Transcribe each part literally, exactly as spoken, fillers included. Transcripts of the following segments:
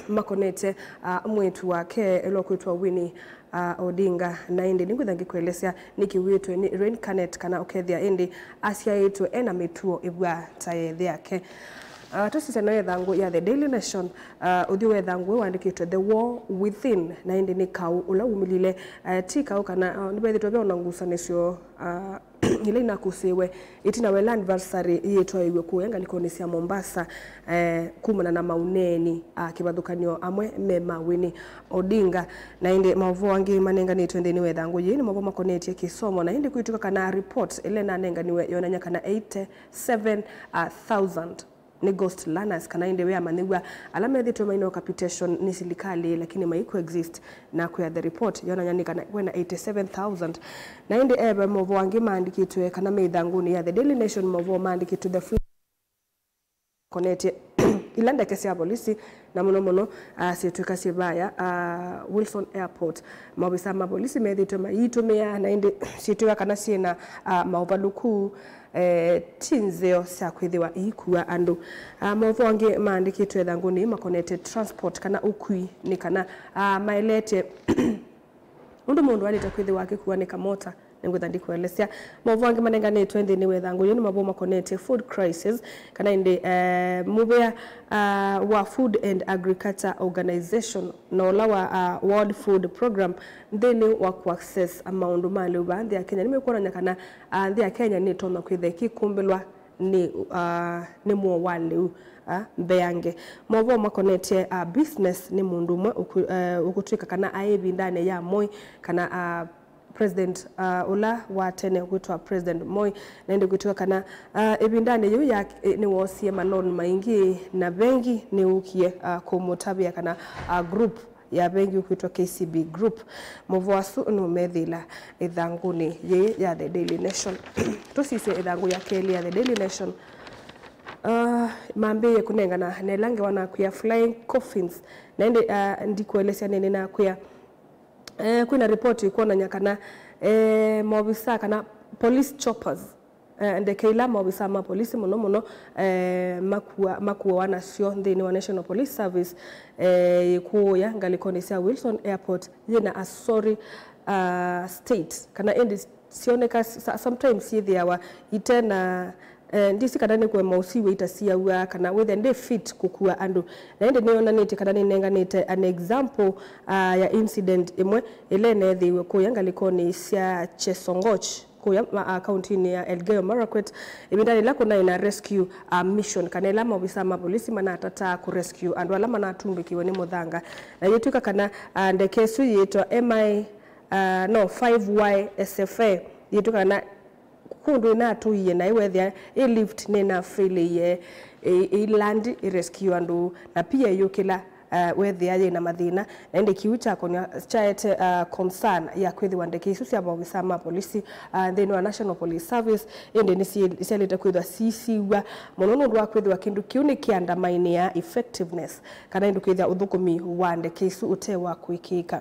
makonete, ah, mwĩĩtu wake ũla ũkwĩtwa Winnie, ah, Odinga. Na ĩndĩ nĩngwĩtha ngĩkũelesya nĩkĩ wĩtwe nĩ reincarnate, kana ũkethĩa ĩndĩ asyaĩtwe ena mĩtuo ĩvw'a ta ya ĩthe yake. Ah, tũsisya nayo ĩthangũ ya The Daily Nation, ah, ũthyũ wa ĩthangũ ĩĩ wandĩkĩtwe The War Within, na ĩndĩ nĩ kaũ ũla wumĩlile, ah, ti kaũ kana, ah, nĩvethĩtwe ve ona ngusanĩsyo, ah, ila inakũsĩĩwe ĩtina wa ĩla anniversary yĩtwaĩwe kũya ngalĩkonĩ sya Mombasa, eh, kumana na maũneeni, ah, kĩvathũkany'o amwe me ma Winnie Odinga. Na ĩndĩ maũvoo angĩ manenganĩtwe nthĩnĩ wa ĩthangũ yĩĩ nĩ maũvoo makonetye kĩsomo, na ĩndĩ kwĩtw'ĩka kana report ĩla ĩnanenganiwe yonany'a kana eighty-seven thousand nĩ ghost learners, kana ĩndĩ ve amanyĩw'a ala methĩtwe maina capitation nĩ silikalĩ lakini maiku exist, na kwĩa the report yonany'a nĩ kana kwĩna eighty-seven thousand. Na ĩndĩ eve maũvoo angĩ maandĩkĩtwe kana me ĩthangũnĩ ya The Daily Nation, maũvoo maandĩkĩtwe The Free konetye ila ndeke sya volisi, na mũno mũno, ah, syĩtw'ĩka syĩ vaya, ah, Wilson Airport. Maovisa ma volisi methĩtwe maiitũmĩa, na ĩndĩ syĩtw'ĩka kana syĩna, ah, maũvalũku, eh, ti nzeo sya kwĩthĩwa iikua andũ. Ah, maũvoo angĩ maandĩkĩtwe ĩthangũnĩ makonete transport kana ũkui, nĩ kana, ah, maelete ũndũ mũndũ aĩlĩte kwĩthĩwa akĩkuanĩka mota. Nĩngwĩtha ndikũelesya. Maũvoo angĩ manenganĩtwe nthĩnĩ wa ĩthangũ yĩĩ nĩ maũvoo makonetye food crisis, kana ĩndĩ, eh, mũvĩa, ah, wa Food and Agriculture Organization na ũla wa, ah, World Food Program nthĩnĩ wa kũ-access maũndũ ma lĩu vaa nthĩ ya Kenya nĩmekwonany'a kana, ah, nthĩ ya Kenya nĩtonya kwĩthĩa ĩkĩkumbĩlwa nĩ, ah, nĩ mũo wa lĩu, ah, mbeange. Maũvoo makonetye, ah, business nĩ mũndũ ũmwe ũkũ-, eh, ũkũtw'ĩka kana aĩ ĩvindanĩ ya Moi, kana, ah, President, ah, ũla wa tene ũkwĩtwa President Moi, na ĩndĩ kwĩtw'ĩka kana, ah, ĩvindanĩ yĩu ya, eh, nĩwoosie maloni maingĩ na vengi nĩyũkie, ah, kũmũtavĩa kana, ah, group ya vengi ũkwĩtwa K C B Group. Maũvoo asu nũmethĩĩla ĩthangũnĩ yĩĩ ya The Daily Nation. Tũsisye ĩthangũ ya kelĩ ya The Daily Nation. Ah, mambĩĩe kũnengana na ĩla ngewa nakwĩa flying coffins. Na ĩndĩ, ah, ndikũelesya nĩnĩ nakwĩa. Eh, kwĩna report ĩkwonany'a kana, eh, maovisa kana police choppers, eh, ndeke ila maovisa ma polisi mũno mũno, eh, makua-, makuawa nasyo nthĩnĩ wa National Police Service, eh, ĩkũũya ngalĩkonĩ sya Wilson Airport yĩna a sorry, ah, state, kana ĩndĩ syoneka s-, sometimes syĩthĩawa itena, eh, ndisi kana nĩ kũema ũsiw'e itasiaw'a kana wĩthĩa ndĩ fit kũkua andũ. Na ĩndĩ nĩyonanĩtye kana nĩnenganĩte an example, ah, ya incident ĩmwe ĩla ĩneethĩiwe kũya ngalĩkonĩ sya Chesongoch kũya ma-, ah, kauntinĩ ya Elgeyo Marakwet, ĩvindanĩ ĩla kũnaĩ na rescue, ah, mission, kana ĩla maovisa ma polisi manatataa kũ rescue andũ ala manatumbĩkiwe nĩ mũthanga. Na yĩtw'ĩka kana, ah, ndeke ĩsu yĩĩtwa M I, ah, no, five Y S F A, yĩtw'ĩka kana kũndũ ĩnatũie na ĩwethĩa ĩ lift nĩnafĩlĩie ĩ-, ĩilandi ĩrescue andũ, na pia ĩyũkĩla, uh, wethĩa yĩna mathĩna. Na ĩndĩ kĩu kyakonwa kyaete, uh, concern ya kwĩthĩwa ndeke isu sya maovisa ma polisi, uh, nthĩnĩ wa National Police Service ĩndĩ nĩsyaĩlĩte kwĩthwa sisiw'a mũno nũndũ wa kwĩthĩwa kĩndũ kĩu nĩkĩandamainĩa effectiveness, kana ĩndĩ kwĩthĩa ũthũkũmi wa ndeke isu ũte wa kũĩkĩĩka.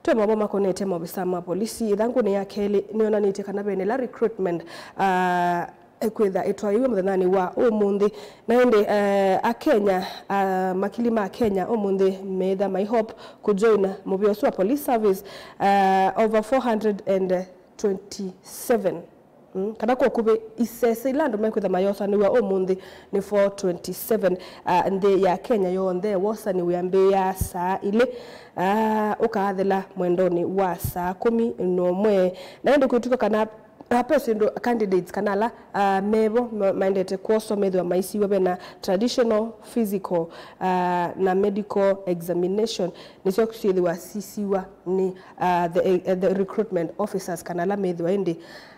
Twĩ mavo makonetye maovisa ma polisi, ĩthangũnĩ ya kelĩ nĩyonanĩtye kana vena ĩla recruitment, ah, ĩkwĩtha ĩtwaĩwe mũthenyanĩ wa ũmũnthĩ. Na ĩndĩ, eh, Akenya, ah, makili ma Akenya ũmũnthĩ meĩtha mai hope kũjoina mũvĩa ũsu wa police service, ah, over four hundred and twenty-seven. Mm, kana kwa ũkuvĩ, isese ila andũ mekwĩtha mayosanĩw'a ũmũnthĩ nĩ four twenty-seven, ah, nthĩ ya Kenya yonthe. Wosanĩw'e ambĩĩa saa ilĩ, ah, ũkaathela mwendonĩ wa saa kũmi na ũmwe. Na ĩndĩ kwĩtw'ĩka kana, ah, ve syĩndũ candidates kana ala, ah, mevo ma-, maendete kwoswa methĩwa maisiw'a vena traditional, physical, ah, na medical examination, nĩsyo syĩthĩwa sisiw'a nĩ, ah, the, eh, the recruitment officers kana ala methĩwa ĩndĩ,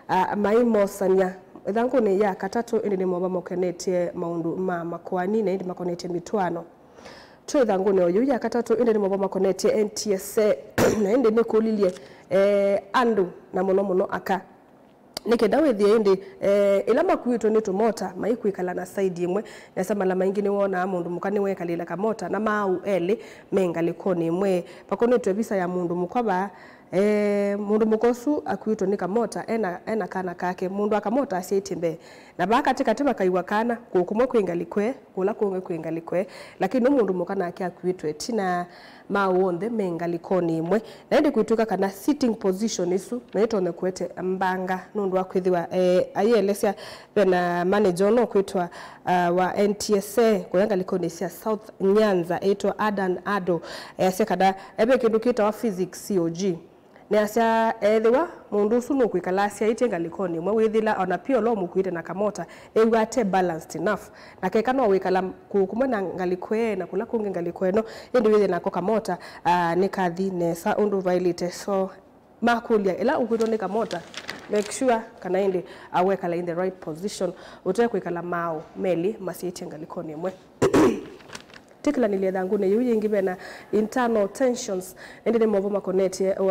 ah, maimosany'a. Ĩthangũnĩ ya katatũ ĩndĩ nĩmo mamokenetye maũndũ ma makoani na ĩndĩ makonetye mĩtwaano. Twĩ ĩthangũnĩ oyu ya katatũ ĩndĩ nĩmo makonetye N T S A na ĩndĩ nĩkũlilye, eh, andũ na mũno mũno aka nĩ kenda wĩthĩe ĩndĩ, eh, ĩla makuĩtwe nĩ tũmota maikwĩkala na side ĩmwe. Nesa mala maingĩ nĩwonaa mũndũ mũka nĩwekalĩla kamota na maaũ elĩ me ngalĩkonĩ ĩmwe. Vakonetwe visa ya mũndũ mũka vaa, Eh, mũndũ mũka ũsu akuĩtwe nĩ kamota, ena, ena kana kake, mũndũ wa kamota asyaĩtye mbee. Na vaa katĩkatĩ vakaiwa kana, kũũ kũmwe kwĩ ngalĩko ĩĩ, kũla kũngĩ kwĩ ngalĩko ĩĩ, lakini nũ mũndũ mũka nake akuĩtwe ĩtina, maũ onthe me ngalĩkonĩ ĩmwe. Na ĩndĩ kwĩtw'ĩka kana sitting position ĩsu no ĩtonye kũete mbanga nũndũ wa kwĩthĩwa, eh, aielesya ve na manager ũno kwĩtwa, ah, wa N T S A kũya ngalĩkonĩ sya South Nyanza, ĩtwa Adan Ado, easya kana ve kĩndũ kĩtawa physics C O G. Nĩasya, ethĩwa mũndũ ũsu nũkwĩkala asyaĩtye ngalĩkonĩ ĩmwe, wĩthĩla ona pia ũla ũmũkuĩte na kamota ew'a ate balanced enough, na keka no wĩkala kũũ kũmwe na ngalĩko ĩĩ na kũla kũngĩ ngalĩko ĩno, ĩndĩ wĩthĩe nako kamota, ah, nĩkathi nesa ũndũ vaĩlĩte. So, makũlya, ĩla ũkwĩtwa nĩ kamota, make sure kana ĩndĩ, ah, wekala in the right position, ũte kwĩkala maaũ melĩ masyaĩtye ngalĩkonĩ ĩmwe. Twĩkĩlanĩlye ĩthangũnĩ yĩu yĩngĩ, ve na internal tensions, ĩndĩ nĩ maũvoo makonetye, uh,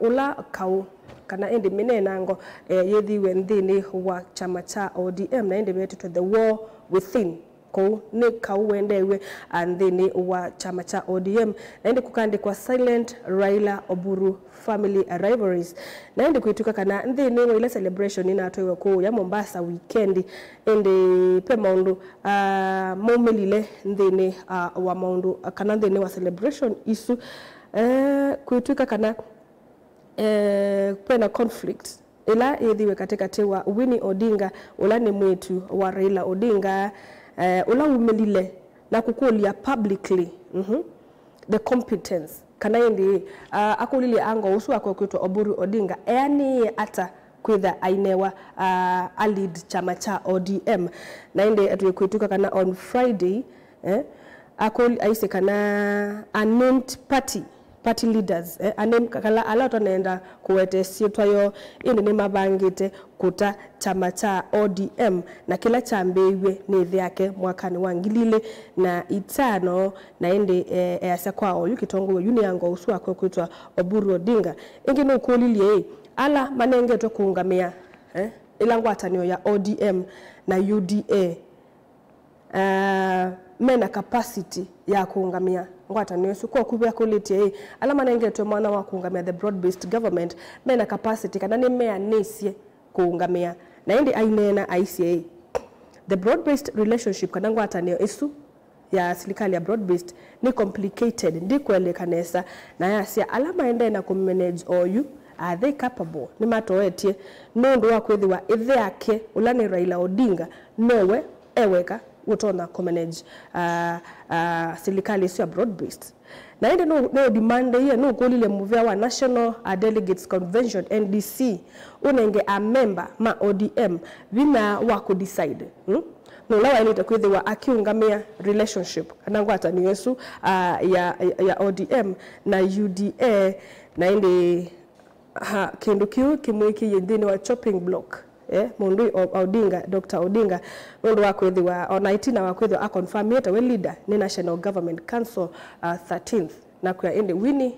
ũla kaũ, kana ĩndĩ mĩneenango, eh, yĩthiwe nthĩnĩ wa kyama kya O D M, na ĩndĩ vetĩtwe the war within. Kũu nĩ kaũ wendeew'e, ah, nthĩnĩ wa kyama kya O D M, na ĩndĩ kũkandĩkwa silent Raila Oburu family rivalries. Na ĩndĩ kwĩtw'ĩka kana nthĩnĩ wa ila celebration inatwaiwe kũũya Mombasa weekend, ĩndĩ ve maũndũ, ah, maumĩlile nthĩnĩ, ah, wa maũndũ, ah, kana nthĩnĩ wa celebration isu, eh, kwĩtw'ĩka kana, eh, kwĩna conflict ĩla yĩthiwe katĩkatĩ wa Winnie Odinga, ũla nĩ mwĩĩtu wa Raila Odinga, eh, ũla wumĩlile na kũkũlya publicly, mhm, the competence, kana ĩndĩ, ah, akũlilye ango ũsu wake ũkwĩtwa Oburu Odinga eanĩĩe ata kwĩtha ainewa, ah, a lead kyama kya O D M. Na ĩndĩ twĩkwĩtw'ĩka kana on Friday, eh, akũl-, aisye kana unnamed party, party leaders, eh, unnamed, kala ala ũtanenda kũweta syĩtwa yoo, ĩndĩ nĩmavangĩte kũta kyama kya O D M, na kĩla kyambĩĩw'e nĩ ĩthe yake mwakanĩ wa ngili ilĩ na itano, na ĩndĩ, eh, easya kwa oyu kĩtongoi oyu nĩ ango ũsu wake ũkwĩtwa Oburu Odinga. Ĩngĩ nũkũlilye ĩ, ala manengetwe kũũngamĩa, eh, ĩla ngwatanĩo ya O D M na U D A, ah, mena capacity ya kũũngamĩa ngwatanĩo ĩsu? Kwa kuvea kũlĩtye ĩ, ala manengetwe mwanya wa kũũngamĩa the broad-based government mena capacity kana nĩmeanĩsye kũũngamĩa? Na ĩndĩ aineena aisye ĩ, the broad-based relationship kana ngwatanĩo ĩsu ya silikalĩ ya broad-based nĩ complicated, ndĩkũeleweka nesa, na yasya ala maendee na kũmanage oyu, are they capable? Nĩmatoetye, nũndũ wa kwĩthĩwa ĩthe yake, ũla nĩ Raila Odinga, nowe e weka ũtonya kũmanage, ah, ah, silikalĩ ĩsu ya broad-based. Na ĩndĩ nũ, nũdimandĩie, nũkũlilye mũvea wa National, ah, Delegates Convention, N D C, ũnenge amemba ma O D M vinya wa kũdecide, hmm? Nũla waĩlĩte kwĩthĩwa akĩũngamĩa relationship kana ngwatanĩo ĩsu, ah, ya, ya O D M na U D A, na ĩndĩ, ha, kĩndũ kĩu kĩmwĩkĩie nthĩnĩ wa chopping block, eh, mũndũ O-, Odinga, Doctor Odinga, nũndũ wa kwĩthĩwa, ona ĩtina wa kwĩthĩwa akonfamĩte we leader nĩ National Government Council, ah, thirteenth, na kwĩa ĩndĩ Winnie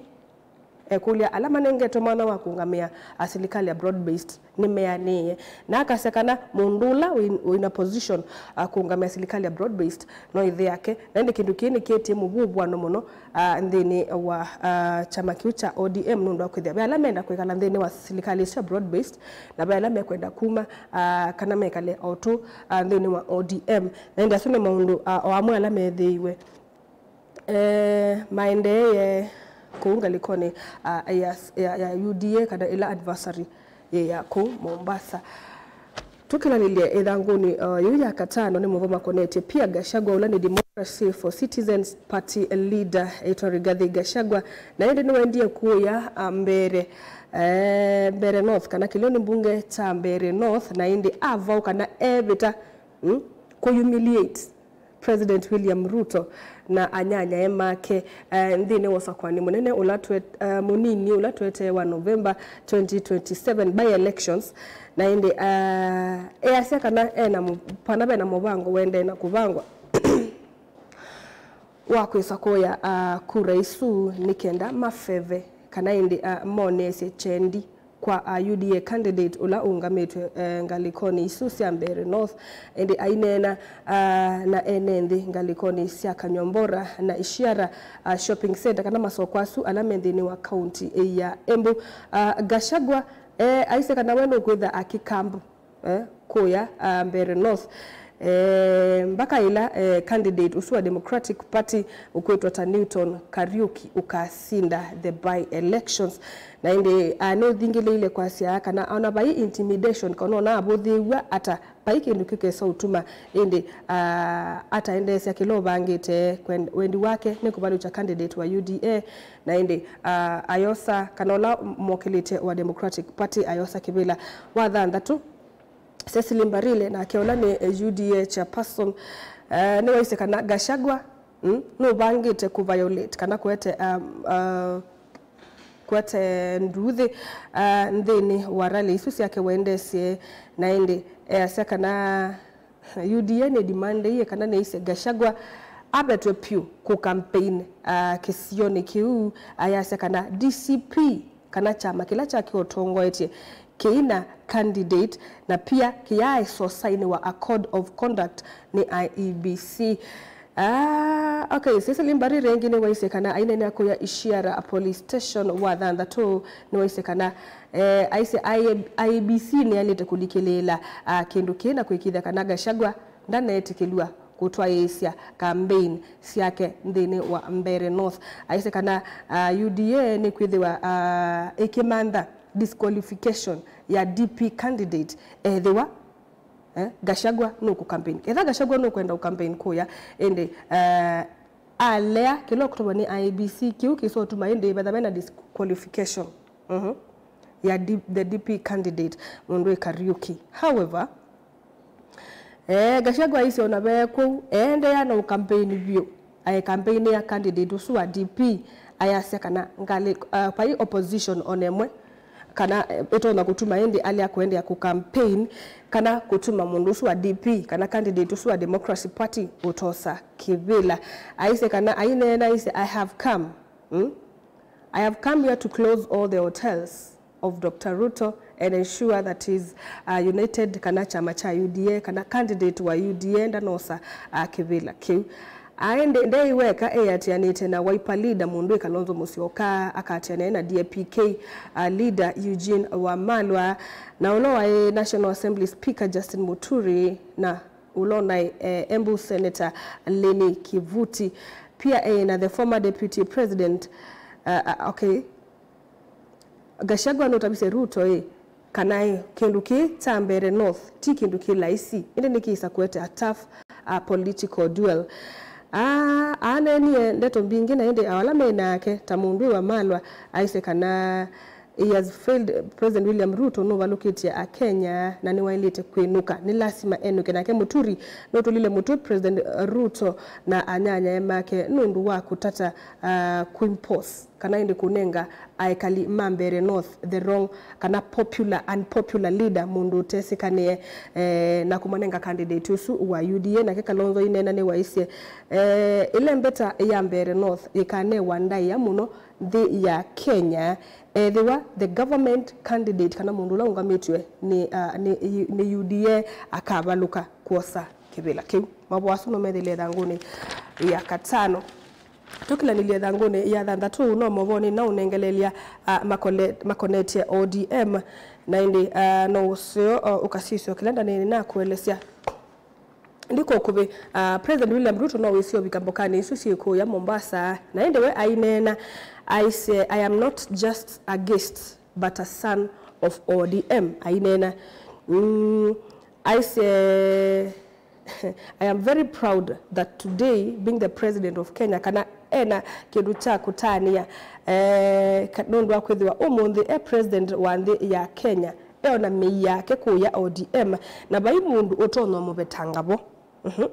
ekũlya ala manengetwe mwanya wa kũũngamĩa, ah, silikalĩ ya broad-based nĩmeanĩĩe, na akasya kana mũndũ ũla wĩ, wĩna position, ah, kũũngamĩa silikalĩ ya broad-based no ĩthe yake. Na ĩndĩ kĩndũ kĩĩ nĩkĩetie mũvũvũano mũno, ah, nthĩnĩ wa, ah, kyama kĩu kya O D M, nũndũ wa kwĩthĩa ve ala menda kwĩkala nthĩnĩ wa silikalĩ ĩsu ya broad-based, na ve ala mekwenda kuma, ah, kana mekale o tũ, ah, nthĩnĩ wa O D M. Na ĩndĩ asu nĩ maũndũ, ah, o amwe ala methĩiwe, eh, maendeeye kũu ngalĩkonĩ, ah, ya, ya, ya U D A kana ĩla adversary yĩ ya kũu Mombasa. Tũkĩlanĩlye ĩthangũnĩ, uh, yĩu ya katano, nĩ maũvoo makonetye Pia Gachagua, ũla nĩ Democracy for Citizens Party leader, ĩtwa Rigathi Gachagua, na ĩndĩ nĩwaendie kũya, uh, Mbeere, eh, Mbeere North, kana kĩlĩonĩ mbunge kya Mbeere North, na ĩndĩ avaũ kana evĩta, mm, kũ humiliate President William Ruto na anyanyae make, eh, nthĩnĩ wa ũsakũani mũnene ũla twe-, eh, mũnini ũla tweteewa November twenty twenty-seven by-elections, na ĩndĩ, eh, easya kana ena mũ-, kana vena mũvango ũendee na kũvangwa wa kwĩsa kũya, ah, kura isu nĩ kenda maveve kana ĩndĩ, ah, moneesye kyendi kwa a U D A candidate ũla ũũngamĩtwe, eh, ngalĩkonĩ isu sya Mbeere North, ĩndĩ aineena, ah, na ene nthĩ ngalĩkonĩ sya Kanyombora na Ishiara, ah, Shopping Centre kana masoko asu ala me nthĩnĩ wa kaunti ya Embu. Ah, Gachagua, eh, aisye kana we nũkwĩtha akĩkambu, eh, kũya, ah, Mbeere North, eh, mbaka ĩla, eh, candidate ũsu wa Democratic Party ũkwĩtwa ta Newton Kariuki ũkasinda the by-elections. Na ĩndĩ, ah, nĩũthingĩlĩile kwasya kana ona vai intimidation, kana ona avũthĩĩw'a ata, vai kĩndũ kĩkesa ũtuma ĩndĩ, ah, ataendeesya kĩla ũvangĩte. Kwen-, wendi wake nĩ kũvalũkya candidate wa U D A, na ĩndĩ, ah, ayosa, kana ũla mokĩlĩte wa Democratic Party ayosa kĩvĩla. Wa thanthatũ, Cecily Mbarire, nake ũla nĩ, eh, U D A chairperson, eh, nĩwaisye kana Gachagua, mm, nũvangĩte kũ-violate kana kũete, um, uh, kũete nduuthĩ, uh, nthĩnĩ wa rally isu syake wendeesye, na ĩndĩ easya kana U D A nĩ demandĩie kana nĩisye Gachagua avetwe pyũ kũ-campaign, uh, kĩsionĩ kĩu, ayasya kana D C P kana kyama kĩla kyake ũtongoetye kĩina candidate, na pia kĩyaaĩsosainĩwa a code of conduct nĩ I E B C. Ah, okay, Cecily Mbarire ĩngĩ nĩwaisye kana aineenea kũya Ishiara Police Station wa thanthatũ, nĩwaisye kana, eh, aisye I E B C nĩyaĩlĩte kũlikĩlĩĩla, ah, kĩndũ kĩĩ na kwĩkĩĩthya kana Gachagua ndaneetĩkĩlw'a kũtwaĩĩsya campaign syake nthĩnĩ wa Mbeere North. Aisye kana, ah, U D A nĩkwĩthĩwa, ah, ĩkĩmantha disqualification ya D P candidate ethĩwa, eh, Gachagua nũkũ-campaign. Ethĩwa Gachagua nũkwenda kũ-campaign kũya, ĩndĩ, eh, alea kĩla ũkũtavwa nĩ I E B C, kĩu kĩsotuma ĩndĩ vetha vena disqualification, mhm, ya D-, the D P candidate, mũndũ wĩ Kariuki. However, eh, Gachagua aisye ona ve kũu, eendeea na ũkampeni vyũ. Aĩ kampeni ya candidate ũsu wa D P, ayasya kana ngalĩ, uh, vai opposition ona ĩmwe, kana, eh, ĩtonya kũtuma ĩndĩ alea kũendeea kũ-campaign, kana kũtuma mũndũ ũsu wa D P, kana candidate ũsu wa Democracy Party ũtosa kĩvĩla. Aisye kana, aineena aisye, "I have come, mm? I have come here to close all the hotels of Doctor Ruto and ensure that he's, uh, united, kana kyama kya U D A, kana candidate wa U D A ndanosa, uh, kĩvĩla kĩu." Aĩ nde-, ndeĩ weka eatĩanĩte na Wiper leader mũndũ wĩ Kalonzo Musyoka, akaatĩanĩa na D A P K, uh, leader Eugene Wamalwa, na ũla waĩ National Assembly Speaker Justin Muturi, na ũla ũnaĩ, eh, Embu Senator Leni Kivuti. Pia eĩ na the former deputy president, uh, uh, okay, Gachagua nũtavisye Ruto ĩ, kana ĩ, kĩndũ kĩĩ kya Mbeere North ti kĩndũ kĩ laisi, ĩndĩ nĩkĩĩsa kũete a tough, uh, political duel. Ah, aaneenie ndeto mbingĩ, na ĩndĩ o ala me nake, ta mũndũ wĩ Wamalwa, aisye kana he has failed, President William Ruto nũvalũkĩtye Akenya na nĩwaĩlĩte kwĩnũka. Nĩ lasima enũke. Nake Muturi nũtũlile mũtwe President Ruto na anyanyae make nũndũ wa kũtata, ah, kũimpose kana ĩndĩ kũnenga aekali ma Mbeere North the wrong kana popular, unpopular leader, mũndũ ũtesĩkanĩe, eh, na kũmanenga candidate ũsu wa U D A. Nake Kalonzo aineena nĩwaisye, eh, ĩlembeta ya Mbeere North yĩkanewa ndaĩa mũno nthĩ ya Kenya, ethĩwa the government candidate kana mũndũ ũla ũngamĩtw'e nĩ, ah, nĩ, nĩ U D A akavalũka kwosa kĩvĩla kĩu. Mavoo asu no methĩle ĩthangũnĩ ya katano. Tũkĩlanĩlye ĩthangũnĩ ya thanthatũ, no mavoo nĩnaũnengelelya, ah, makole-, makonetye O D M, na ĩndĩ, ah, no ũseo, ah, ũkasisya kĩla ndanĩnĩ nakũelesya. Ndiko ũkuvĩ, ah, President William Ruto no wĩsĩ ũvika mbokanĩ isu syĩ kũya Mombasa, na ĩndĩ we aineena, aisye, "I am not just a guest, but a son of O D M." Aineena, mm, aisye, "I am very proud that today, being the president of Kenya," kana ena kĩndũ kya kũtanĩa, eh, ka-, nũndũ wa kwĩthĩwa ũmũnthĩ e president wa nthĩ ya Kenya, eona mĩi yake kũya O D M, na vai mũndũ ũtonya ũmũvetanga vo. Mhm.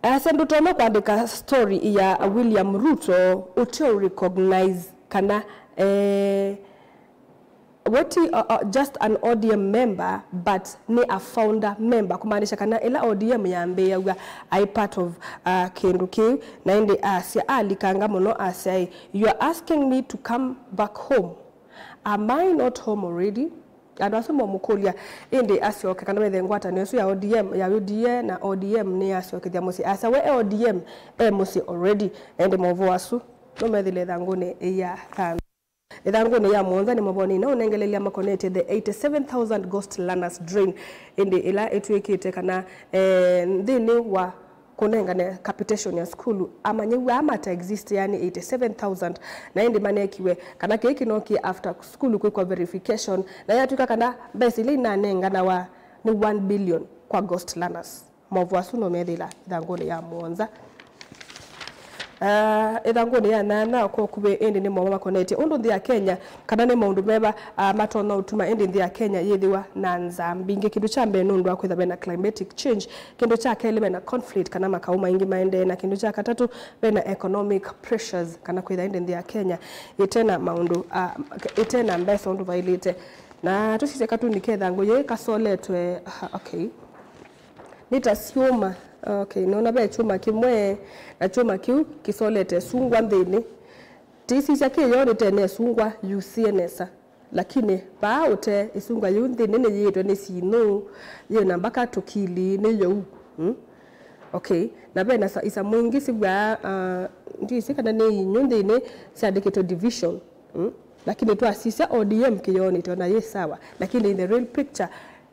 Asya ndũtonya kũandĩka story ya William Ruto ũte recognize kana, eh, we ti, uh, uh, just an O D M member, but nĩ a founder member, kũmaanisha kana ĩla O D M yambĩĩaw'a aĩ part of, uh, kĩndũ kĩu, na ĩndĩ asya, alikanga mũno, asya, "You are asking me to come back home. Am I not home already? Andũ asu mamũkũlya ĩndĩ asyoke kana methe ngwatanĩo ĩsu ya O D M, ya U D A na O D M nĩyasyokethya mũsyĩ. Asa we e O D M, e mũsyĩ already. Na ĩndĩ maũvoo asu no methĩle ĩthangũnĩ ya thano. Ĩthangũnĩ ya mũonza nĩ mavoni na ũnengelelya makonetye the eighty-seven thousand ghost learners drain, ĩndĩ ĩla ĩtw'ĩkĩte kana, eh, nthĩnĩ wa kũnengane capitation ya sukulu, amanyĩw'a aa mata exist, yani eighty-seven thousand, na ĩndĩ manekiwe kana kĩĩ kĩnokie after sukulu kwĩkwa verification, na yatw'ĩka kana mbesa ila inanenganawa nĩ one billion kwa ghost learners. Maũvoo asu no methĩla ĩthangũnĩ ya mũonza. Ah, ĩthangũnĩ ya nyanya kwa ũkuvĩ ĩndĩ nĩ maũvoo makonetye ũndũ nthĩ ya Kenya, kana nĩ maũndũ meva, ah, matonya ũtuma ĩndĩ nthĩ ya Kenya yĩthĩwa na nzaa mbingĩ. Kĩndũ kya mbee nũndũ wa kwĩtha vena climatic change, kĩndũ kya kelĩ vena conflict kana makaũ maingĩ maendee, na kĩndũ kya katatũ vena economic pressures kana kwĩtha ĩndĩ nthĩ ya Kenya ĩtena maũndũ, ah, ĩtena mbesa ũndũ vaĩlĩte. Na tũsisye katuni ke thangũ yĩĩ kasoletwe, ah, okay. Nĩ ta syũma. Okay, nona ve kyũma kĩmwe, na kyũma kĩu kĩsolete ĩsungwa nthĩnĩ. Tĩsisya kĩyoo nĩtene ĩsungwa yusie nesa. Lakini vaa ũte ĩsungwa yĩu nthĩnĩ nĩyĩĩtwe nĩ sinũ, yĩna mbaka tũkili, nĩ yau. Mm? Okay, na ve na sa-, isamũ ingĩ sivwaa, uh, ndisi kana nĩ inyũ nthĩnĩ syandĩkĩtwe division. Mm? Lakini twasisya O D M kĩyoonĩ twona yĩ sawa. Lakini in the real picture,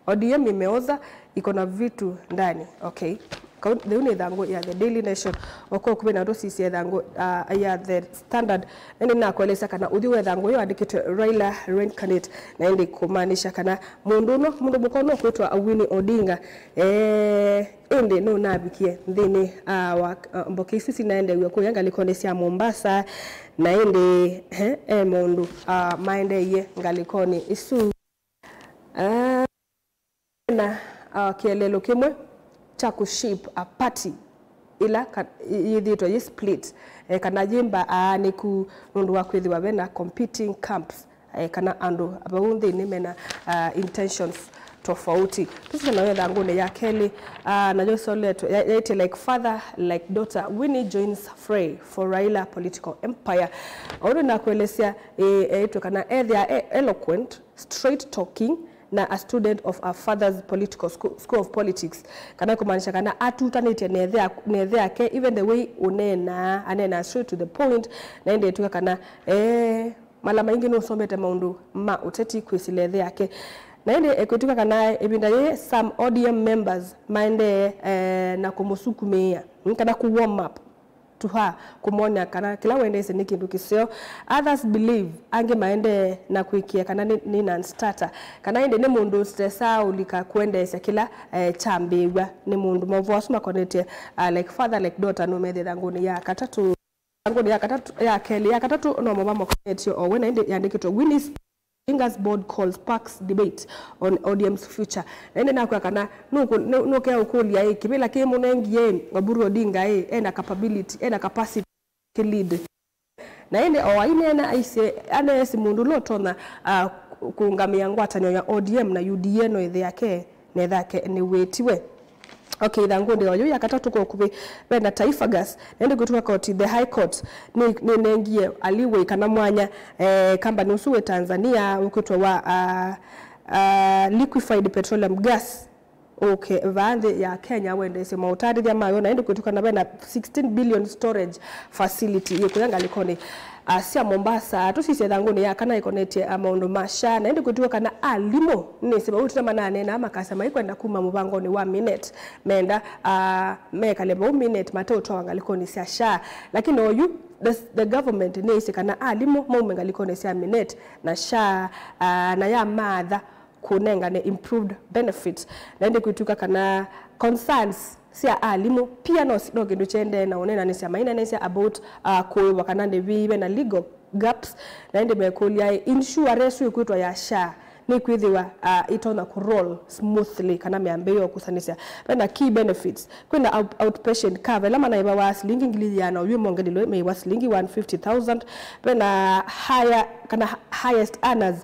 O D M imeoza, iko na vitu ndani. Okay. Kau, thĩu nĩ ĩthangũ ya The Daily Nation. Oko kũvĩ na tũsisye ĩthangũ, ah, ya The Standard. Na nĩnakwelesya kana ũthyũ wa ĩthangũ yo andĩkĩtwe Raila reincarnate. Na ĩndĩ kũmaanisha kana mũndũ ũno, mũndũ mũka ũno kwĩtwa Winnie Odinga. Eh, ĩndĩ nũnavikie nthĩnĩ, ah, wa, ah, mboka isu sinaendeew'e kũya ngalĩkonĩ sya Mombasa. Na ĩndĩ, eh, e maũndũ, ah, maendeeie ngalĩkonĩ isu. Ah, na, ah, kĩeleelo kĩmwe kya kũshape a party ĩla ka-, ĩ-, yĩthĩĩtwe yĩ split, eh, kana yĩ mbaa nĩku nũndũ wa kwĩthĩwa ve na competing camps, eh, kana andũ vau nthĩnĩ mena, ah, intentions tofauti. Tũsisye nayo ĩthangũnĩ ya kelĩ, ah, nayo ĩsoletwe, ya-, yaĩtye like father, like daughter, Winnie joins fray for Raila political empire. Ũndũ nakwelesya, eh, eĩtwe kana ethĩa e-, eloquent, straight talking, na a student of her father's political school, school of politics. Kana kũmaanisha kana atutanĩtye na ĩthe ak-, na ĩthe ake, even the way ũneenaa, aneenaa straight to the point, na ĩndĩ ĩtw'ĩka kana, eh, mala maingĩ nũsomete maũndũ ma ũteti kwĩsĩla ĩthe ake. Na ĩndĩ ĩkwĩtw'ĩka kana ĩvinda yĩĩ some O D M members maendee, eh, na kũmũsukumĩĩa, mm, kana kũ warm up to her, kũmwony'a kana kĩla wendeesye nĩ kĩndũ kĩseo. Others believe, angĩ maendee na kwĩkĩa kana nĩ, nĩ non-starter, kana ĩndĩ nĩ mũndũ ũtesaa ũlika kũendeesya kĩla, eh, kyambĩĩw'a nĩ mũndũ. Maũvoo asu makonetye, ah, like father, like daughter, nũmethĩe ĩthangũnĩ ya katatũ. Ĩthangũnĩ ya katatũ, ya kelĩ, ya katatũ no maũvoo makonetye o we, na ĩndĩ yandĩkĩtwe Winnie's Fingers board call sparks debate on O D M's future. Na ĩndĩ nakwĩa kana nũkũ-, nũ-, nũkea ũkũlya ĩ, kĩvĩla kĩmũnengie ĩ, Oburu Odinga ĩ, ena capability, ena capacity kĩ lead. Na ĩndĩ o aineena aisye, aneesĩ mũndũ ũla ũtonya, ah, kũũngamĩa ngwatanĩo ya O D M na U D A no ĩthe yake, na ĩthe yake nĩwĩtiwe. Okay, ĩthangũnĩ o yu ya katatũ kwa ũkuvĩ, ve na Taifa Gas, na ĩndĩ kwĩtw'ĩka koti, the High Court, nĩ, nĩnengie a leeway kana mwanya, eh, kambani ũsu wĩ Tanzania ũkwĩtwa wa, ah, ah, Liquefied Petroleum Gas ũke vaa nthĩ ya Kenya wendeesye maũtandĩthya mayo, na ĩndĩ kwĩtw'ĩka na ve na sixteen billion storage facility yĩkũya ngalĩkonĩ, ah, sya Mombasa. Tũsisye ĩthangũnĩ ya kana ĩkonetye, ah, maũndũ ma SHA, na ĩndĩ kwĩtw'ĩka kana alimũ nĩsĩ vau tena mananeenaa makasya maikwenda kuma mũvangonĩ wa Minet, menda, ah, mekale vau Minet mateũtwawa ngalĩkonĩ sya SHA. Lakini oyu, the, the government nĩĩsĩ kana alimũ maume ngalĩkonĩ sya Minet na SHA, ah, na yamatha kũnengane improved benefits. Na ĩndĩ kwĩtw'ĩka kana concerns sya alimũ pia no, no kĩndũ kyaendee na ũneenanĩsya mainenesya about, uh, kũĩwa kana nĩvĩiwe na legal gaps. Na ĩndĩ mekũlya, ĩ, insurance ĩsu ĩkwĩtwa ya SHA nĩkwĩthĩwa, uh, ĩtonya kũ roll smoothly kana mĩambĩĩo kũsanĩsya. Ve na key benefits. Kwĩna out-, outpatient cover, ĩla manaĩvawa silingi ngili ĩana, oyu mongelilwe meiwa silingi one fifty thousand. Vena higher, kana highest earners,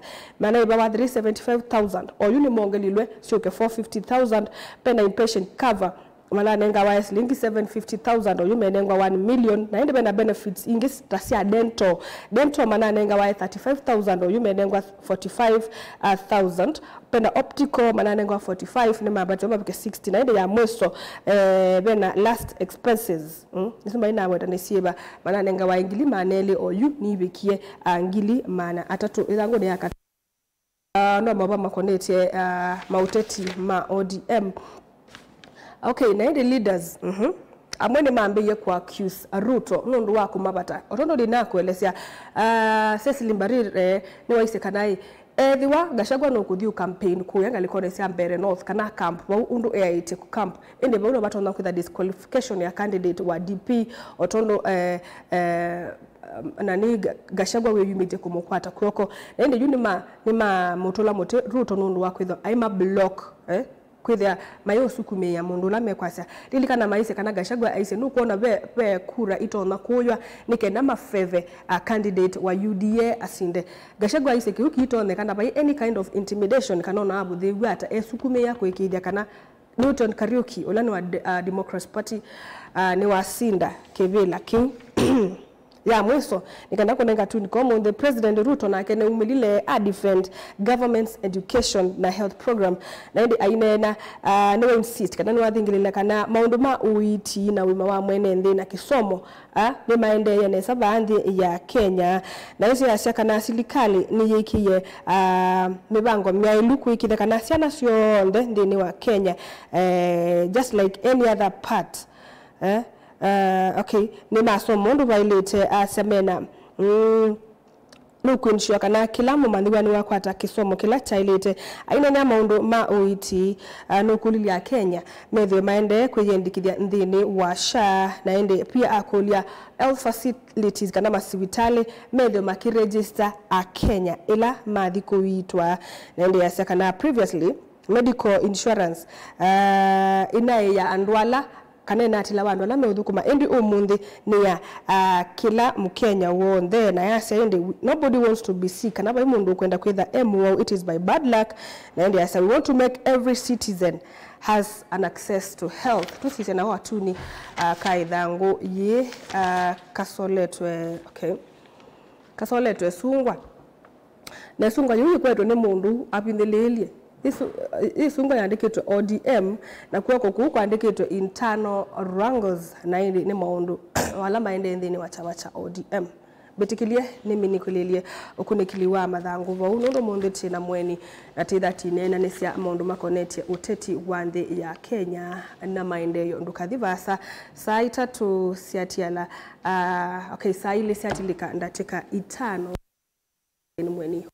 manaĩvawa three seventy-five thousand, oyu nĩmongelilwe syũke four fifty thousand. Vena inpatient cover, mananengawa silingi seven fifty thousand, oyu menengwa one million, na ĩndĩ vena benefits ingĩ ta sya dental. Dental mananengawa thirty-five thousand, oyu menengwa forty-five thousand. Vena optical mananengwa forty-five, nĩ mapatĩwa mavike sixty, na ĩndĩ ya mwĩso, eh, vena last expenses. Mm? Nĩsu mai naweta nĩ syĩva, mananengawa ngili maana elĩ, oyu nĩvĩkie, ah, ngili maana atatũ. Ĩthangũ nĩ ya kat- Ah, no mova makonetye, ah, maũteti ma O D M. Okay, na ĩndĩ leaders, mhm, amwe nĩmambĩie kũ accuse Ruto nũndũ wa kũmavata. O tondũ ndinakuelesya, ah, Cecily Mbarire nĩwaisye kana ĩ, ethĩwa Gachagua nũkũthi ũ campaign kũya ngalĩkonĩ sya Mbeere North kana camp vau ũndũ eaĩtye kũ camp, ĩndĩ vau no vatonya kwĩtha disqualification ya candidate wa D P, o tondũ, eh, eh, na nĩ Ga-, Gachagua wĩyumĩtye kũmũkwata kw'oko. Na ĩndĩ yu nĩma-, nĩmamũtũla mũtĩ Ruto nũndũ wa kwĩthwa aima block, eh, kwĩthĩa mayĩũsukumĩĩa mũndũ ũla mekwasya. Lilikana maisye kana Gachagua aisye nũkwona ve, ve kura itonya kũywa nĩ kenda maveve a candidate wa U D A asinde. Gachagua aisye kĩu kĩitonyeka na vai any kind of intimidation kana ona avũthĩĩw'a ata esukumĩĩa kũĩkĩĩthya kana Newton Kariuki, ũla nĩ wa de-, uh, Democratic Party, uh, nĩwasinda kĩvĩla kĩu. Ya mwĩso, nĩ kana kũnenga tu nĩko ũmũnthĩ, President Ruto nake nĩumĩlile a defend government's education na health program, na ĩndĩ aineena, uh, nĩwa insist kana nĩwathingĩlĩle kana maũndũ ma ũiiti na ũima wa mwene nthĩ na kĩsomo, a, nĩmaendeeye nesa vaa nthĩ ya Kenya. Na ĩsu yasya kana silikalĩ nĩyĩkĩie, a, mĩvango myaĩlu kũĩkĩĩthya kana syana syonthe nthĩnĩ wa Kenya, eh, just like any other part, eh, eh, okay, nĩmasoma ũndũ vaĩlĩte, asya mena, mm, nũkũensure kana kĩla mũmanyĩw'a nĩwakwata kĩsomo kĩla kyaĩlĩte. Aineenea maũndũ ma ũiiti, a, nũkũlilye Akenya methĩwe maendee kwĩyĩandĩkĩthya nthĩnĩ wa SHA, na ĩndĩ pia akũlya health facilities kana masivitalĩ methĩwe makĩregister Akenya ĩla mathi kũiitwa. Na ĩndĩ yasya kana previously medical insurance, a, ĩnaĩ ya andũ ala kana ĩnatĩlawa andũ ala meũthũkũma, ĩndĩ ũmũnthĩ nĩ ya, ah, kĩla Mũkenya w'onthe. Na yasya ĩndĩ, nobody wants to be sick, kana vai mũndũ ũkwenda kwĩtha e mũwau, it is by bad luck. Na ĩndĩ yasya, we want to make every citizen has an access to health. Tũsisye nao atuni, ah, ka ĩthangũ yĩĩ, ah, kasoletwe, okay, kasoletwe sungwa. Na ĩsungwa yĩu yĩkwetwe nĩ mũndũ avindĩlĩĩlye. Ĩsu-, ĩsungwa yandĩkĩtwe O D M, na kw'oko kũu kwandĩkĩtwe internal wrangles, na ĩndĩ nĩ maũndũ ala maendee nthĩnĩ wa kyama kya O D M. Mbĩtĩkĩlye nĩminĩkĩlĩlye ũkunĩkĩli wa mathangũ vau, nũndũ ũmũnthĩ twĩ na mũeni, na twĩtha twĩneenanĩsya maũndũ makonetye ũteti wa nthĩ ya Kenya na maendeeo. Ndũkathi vaasa, saa itatũ syatiala, ah, okay, saa ilĩ syatilĩka ndatĩka itano. Nĩ mũeni.